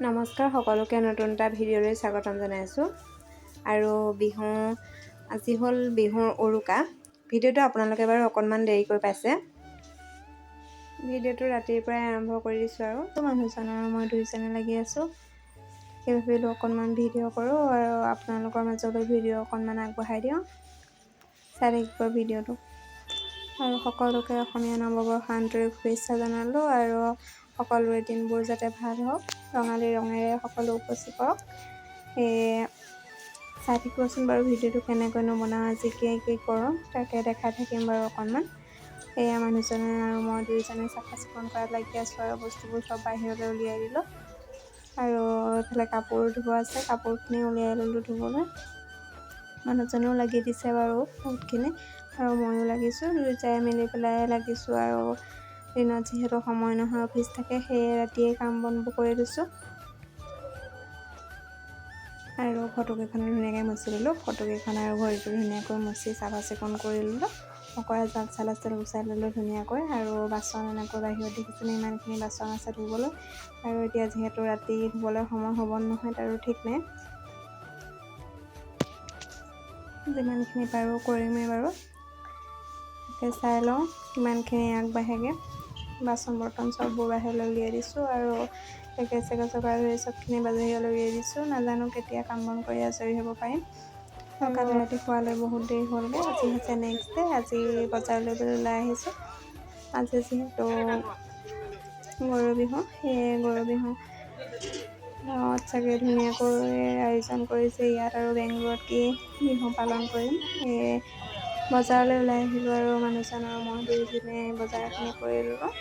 নমস্কাৰ সকলোকে নতুন এটা ভিডিঅ'লৈ স্বাগতম জনাইছোঁ। আৰু বিহু আজি হ'ল বিহুৰ উৰুকা। ভিডিঅ'টো আপোনালোকে বাৰু অকণমান দেৰিকৈ পাইছে। ভিডিঅ'টো ৰাতিৰ পৰাই আৰম্ভ কৰি দিছোঁ। আৰু মানুহজন আৰু মই দুইজনে লাগি আছোঁ। সেই ভাবিলোঁ অকণমান ভিডিঅ' কৰোঁ আৰু আপোনালোকৰ মাজলৈ ভিডিঅ' অকণমান আগবঢ়াই দিওঁ। চাই থাকিব ভিডিঅ'টো। আৰু সকলোকে অসমীয়া নৱবৰ্ষ আন্তৰিক শুভেচ্ছা জনালোঁ আৰু সকলোৰে দিনবোৰ যাতে ভাল হওক, ৰঙালী ৰঙেৰে সকলো উপচি পৰক। সেয়ে চাই থাকিবচোন বাৰু ভিডিঅ'টো কেনেকৈনো বনাওঁ, আজি কি কি কৰোঁ তাকে দেখাই থাকিম বাৰু অকণমান। এয়া মানুহজনে আৰু মই দুয়োজনে চাফা চিকুণ কৰাত লাগি আছোঁ আৰু বস্তুবোৰ চব বাহিৰলৈ উলিয়াই দিলোঁ। আৰু এইফালে কাপোৰ ধুব আছে, কাপোৰখিনি উলিয়াই ল'লোঁ ধুবলৈ। মানুহজনেও লাগি দিছে বাৰু বহুতখিনি আৰু ময়ো লাগিছোঁ, দুয়োটাই মিলি পেলাই লাগিছোঁ। আৰু দিনত যিহেতু সময় নহয়, অফিচ থাকে, সেয়ে ৰাতিয়ে কাম বনবোৰ কৰি লৈছোঁ। আৰু ফটোকেইখনো ধুনীয়াকৈ মচি ল'লোঁ। ফটোকেইখন আৰু ঘড়ীটো ধুনীয়াকৈ মচি চাফা চিকুণ কৰি ল'লোঁ। মকৰা জাল চাল আছিল গুচাই ল'লোঁ ধুনীয়াকৈ। আৰু বাচন এনেকৈ বাহিৰত দেখিছেনে ইমানখিনি বাচন আছে ধুবলৈ। আৰু এতিয়া যিহেতু ৰাতি ধুবলৈ সময় হ'ব নহয় তাৰো ঠিক নাই। যিমানখিনি পাৰোঁ কৰিমেই বাৰু, তাকে চাই লওঁ কিমানখিনি আগবাঢ়েগৈ। বাচন বৰ্তন চববোৰ বাহিৰলৈ উলিয়াই দিছোঁ আৰু গেছে চেগেছৰ পৰা ধৰি চবখিনি বাহিৰলৈ উলিয়াই দিছোঁ। নাজানো কেতিয়া কাম বন কৰি আজৰি হ'ব পাৰিম। আৰু কালি ৰাতি খোৱালৈ বহুত দেৰি হ'লগৈ। আজি হৈছে নেক্সট ডে। আজি বজাৰলৈ বুলি ওলাই আহিছোঁ। আজি যিহেতু গৰু বিহু, সেয়ে গৰু বিহু গাঁৱত চাগে ধুনীয়াকৈ আয়োজন কৰিছে। ইয়াত আৰু বেংগলোৰত কি বিহু পালন কৰিম, সেয়ে বজাৰলৈ ওলাই আহিলোঁ। আৰু মানুহজন আৰু মই দুয়োজনে বজাৰখিনি কৰি ল'লোঁ।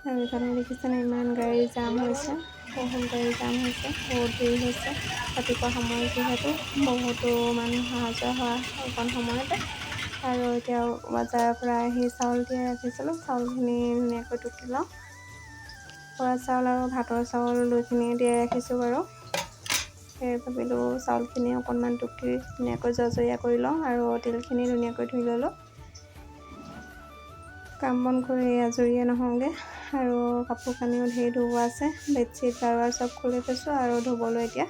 আৰু এইফালে দেখিছেনে ইমান গাড়ী জাম হৈছে, বহুত গাড়ী জাম হৈছে, বহুত দেৰি হৈছে। ৰাতিপুৱা সময় যিহেতু বহুতো মানুহ অহা যোৱা হোৱা এইকণ সময়তে। আৰু এতিয়া বজাৰৰ পৰা আহি চাউল তিয়াই ৰাখিছিলোঁ, চাউলখিনি ধুনীয়াকৈ টুকি লওঁ। বৰা চাউল আৰু ভাতৰ চাউল দুইখিনিয়ে তিয়াই ৰাখিছোঁ বাৰু। সেয়ে ভাবিলোঁ চাউলখিনি অকণমান টুকি ধুনীয়াকৈ জৰ্জৰীয়া কৰি লওঁ। আৰু তিলখিনি ধুনীয়াকৈ ধুই ল'লোঁ। কাম বন কৰি আজৰিয়ে নহওঁগৈ। আৰু কাপোৰ কানিও ধেৰ ধুব আছে, বেডশ্বীট গাৰুৱাৰ চব খুলি থৈছোঁ আৰু ধুবলৈ। এতিয়া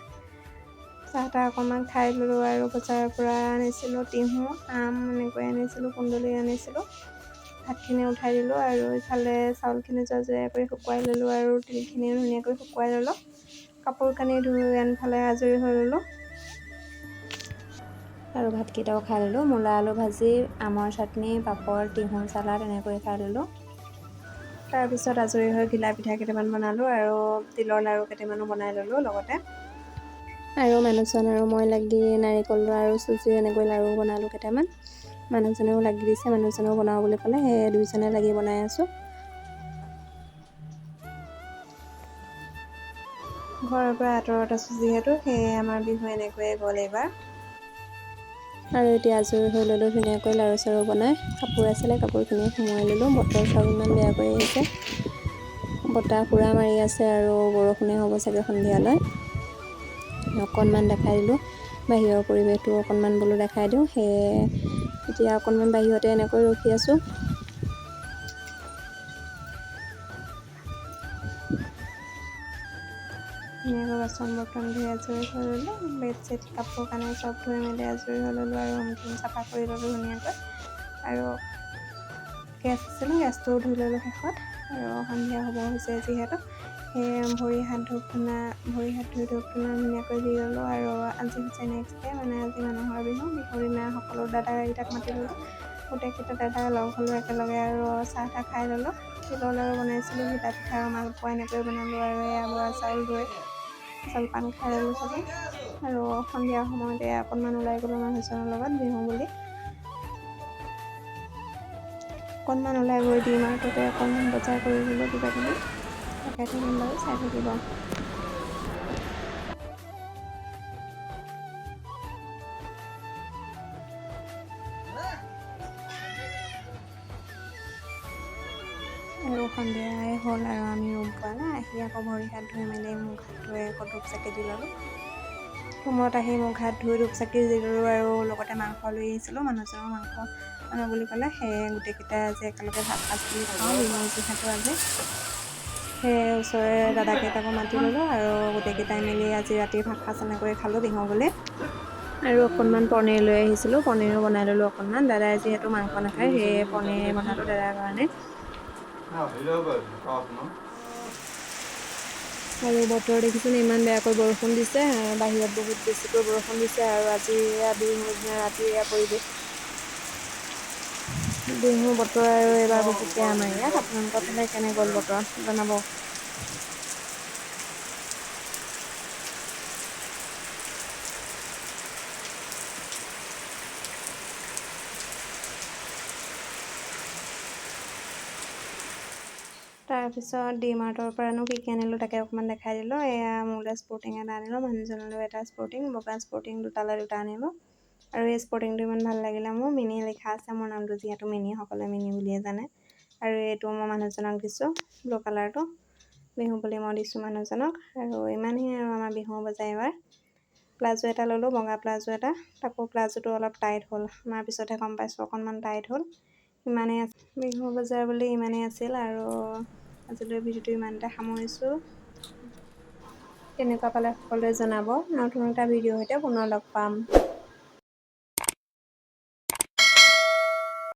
চাহ তাহ অকণমান খাই ল'লোঁ। আৰু বজাৰৰ পৰা আনিছিলোঁ তিহু, আম এনেকৈ আনিছিলোঁ, কুন্দুলি আনিছিলোঁ। ভাতখিনি উঠাই দিলোঁ আৰু ইফালে চাউলখিনি জৰ্জৰীয়া কৰি শুকুৱাই ল'লোঁ আৰু তিলখিনিও ধুনীয়াকৈ শুকুৱাই ল'লোঁ। কাপোৰ কানি ধুই আনফালে আজৰি হৈ ল'লোঁ আৰু ভাতকেইটাও খাই ল'লোঁ। মূলা আলু ভাজি, আমৰ চাটনি, পাপৰ, তিহু চালাড এনেকৈ খাই ল'লোঁ। তাৰপিছত আজৰি হৈ ঘিলা পিঠা কেইটামান বনালোঁ আৰু তিলৰ লাড়ু কেইটামানো বনাই ল'লোঁ লগতে। আৰু মানুহজন আৰু মই লাগি নাৰিকল আৰু চুজি এনেকৈ লাড়ু বনালোঁ কেইটামান। মানুহজনেও লাগি দিছে, মানুহজনেও বনাওঁ বুলি ক'লে, সেয়ে দুইজনে লাগি বনাই আছোঁ। ঘৰৰ পৰা আঁতৰত আছোঁ যিহেতু, সেয়ে আমাৰ বিহু এনেকৈয়ে গ'ল এইবাৰ। আৰু এতিয়া আজৰি হৈ ল'লোঁ ধুনীয়াকৈ লাড়ু চাড়ু বনাই। কাপোৰ আছিলে, কাপোৰখিনি সুমুৱাই ল'লোঁ। বতৰ চাব ইমান বেয়া কৰি আহিছে, বতাহ পূৰা মাৰি আছে আৰু বৰষুণে হ'ব চাগে সন্ধিয়ালৈ। অকণমান দেখাই দিলোঁ বাহিৰৰ পৰিৱেশটো, অকণমান বোলো দেখাই দিওঁ। সেয়ে এতিয়া অকণমান বাহিৰতে এনেকৈ ৰখি আছোঁ। ধুনীয়াকৈ বাচন বৰ্তন ধুই আজৰি হৈ ল'লোঁ। বেডশ্বীট কাপোৰ কানি চব ধুই মেলি আজৰি হৈ ল'লোঁ আৰু ৰুম চাফা কৰি ল'লোঁ ধুনীয়াকৈ। আৰু গেছ আছিলে, গেছটোও ধুই ল'লোঁ শেষত। আৰু সন্ধিয়া হ'ব হৈছে যিহেতু, সেয়ে ভৰি হাত ধূপ ধূনা, ভৰি হাত ধুই ধূপ ধূনা ধুনীয়াকৈ দি ল'লোঁ। আৰু আজি হৈছে নেক্সট ডে, মানে আজি মানুহৰ বিহু। বিহুৰ দিনা সকলো দাদাকেইটাক মাতি ল'লোঁ, গোটেইকেইটা দাদা লগ হ'লোঁ একেলগে আৰু চাহ তাহ খাই ল'লোঁ। তিলৰ লাড়ু বনাইছিলোঁ, ঘিলা পিঠা আৰু মালপোৱা এনেকৈ বনালোঁ। আৰু এয়া বৰা চাউল দৈ জলপান খাই ল'লোঁ চবে। আৰু সন্ধিয়া সময়তে অকণমান ওলাই গ'লোঁ মানুহজনৰ লগত বিহু বুলি। অকণমান ওলাই গৈ ডি মাৰ্টতে অকণমান বজাৰ কৰি ল'লোঁ কিবা কিবি। দেখাই থাকিম বাৰু, চাই থাকিব। আৰু সন্ধিয়াই হ'ল আৰু আমি ৰুম পোৱা নাই। আহি আকৌ ভৰি হাত ধুই মেলি মুখ হাত ধুই আকৌ ধূপ চাকি দি ল'লোঁ। ৰুমত আহি মুখ হাত ধুই ধূপ চাকি দি ল'লোঁ আৰু লগতে মাংস লৈ আহিছিলোঁ। মানুহজনৰ মাংস বনাওঁ বুলি ক'লে, সেয়ে গোটেইকেইটাই আজি একেলগে ভাত সাজ বুলি খাওঁ, বিহু যিহেতু আজি। সেয়ে ওচৰৰে দাদাকেইটাকো মাতি ল'লোঁ আৰু গোটেইকেইটাই মিলি আজি ৰাতিৰ ভাত সাজ এনেকৈয়ে খালোঁ বিহু বুলি। আৰু অকণমান পনীৰ লৈ আহিছিলোঁ, পনীৰো বনাই ল'লোঁ অকণমান। দাদাই যিহেতু মাংস নাখায়, সেয়ে পনীৰ বনালোঁ দাদাৰ কাৰণে। আৰু বতৰ দেখিছেনে ইমান বেয়াকৈ বৰষুণ দিছে, বাহিৰত বহুত বেছিকৈ বৰষুণ দিছে। আৰু আজি এয়া বিহুৰ দিনা ৰাতিৰ এয়া পৰিৱেশ। বিহু বতৰ আৰু এইবাৰ বহুত বেয়া আমাৰ ইয়াত। আপোনালোকৰ ফালে কেনে গ'ল বতৰ জনাব। তাৰপিছত ডি মাৰ্টৰ পৰানো কি কি আনিলোঁ তাকে অকণমান দেখাই দিলোঁ। এয়া মোলৈ স্পৰ্টিং এটা আনিলোঁ, মানুহজনলৈও এটা স্পৰ্টিং, বগা স্পৰ্টিং দুটালৈ দুটা আনিলোঁ। আৰু এই স্পৰ্টিংটো ইমান ভাল লাগিলে মোৰ, মিনি লিখা আছে, মোৰ নামটো যিহেতু মিনি, সকলোৱে মিনি বুলিয়ে জানে। আৰু এইটো মই মানুহজনক দিছোঁ, ব্লু কালাৰটো বিহু বুলি মই দিছোঁ মানুহজনক। আৰু ইমানেই আৰু আমাৰ বিহু বজাৰ এইবাৰ। প্লাজো এটা ল'লোঁ, বগা প্লাজো এটা, তাকো প্লাজোটো অলপ টাইট হ'ল, আমাৰ পিছতহে গম পাইছোঁ অকণমান টাইট হ'ল। ইমানেই বিহু বজাৰ বুলি ইমানেই আছিল। আৰু আজিলৈ ভিডিঅ'টো ইমানতে সামৰিছোঁ। কেনেকুৱা পালে সকলোৱে জনাব। নতুন এটা ভিডিঅ'ৰ সৈতে পুনৰ লগ পাম।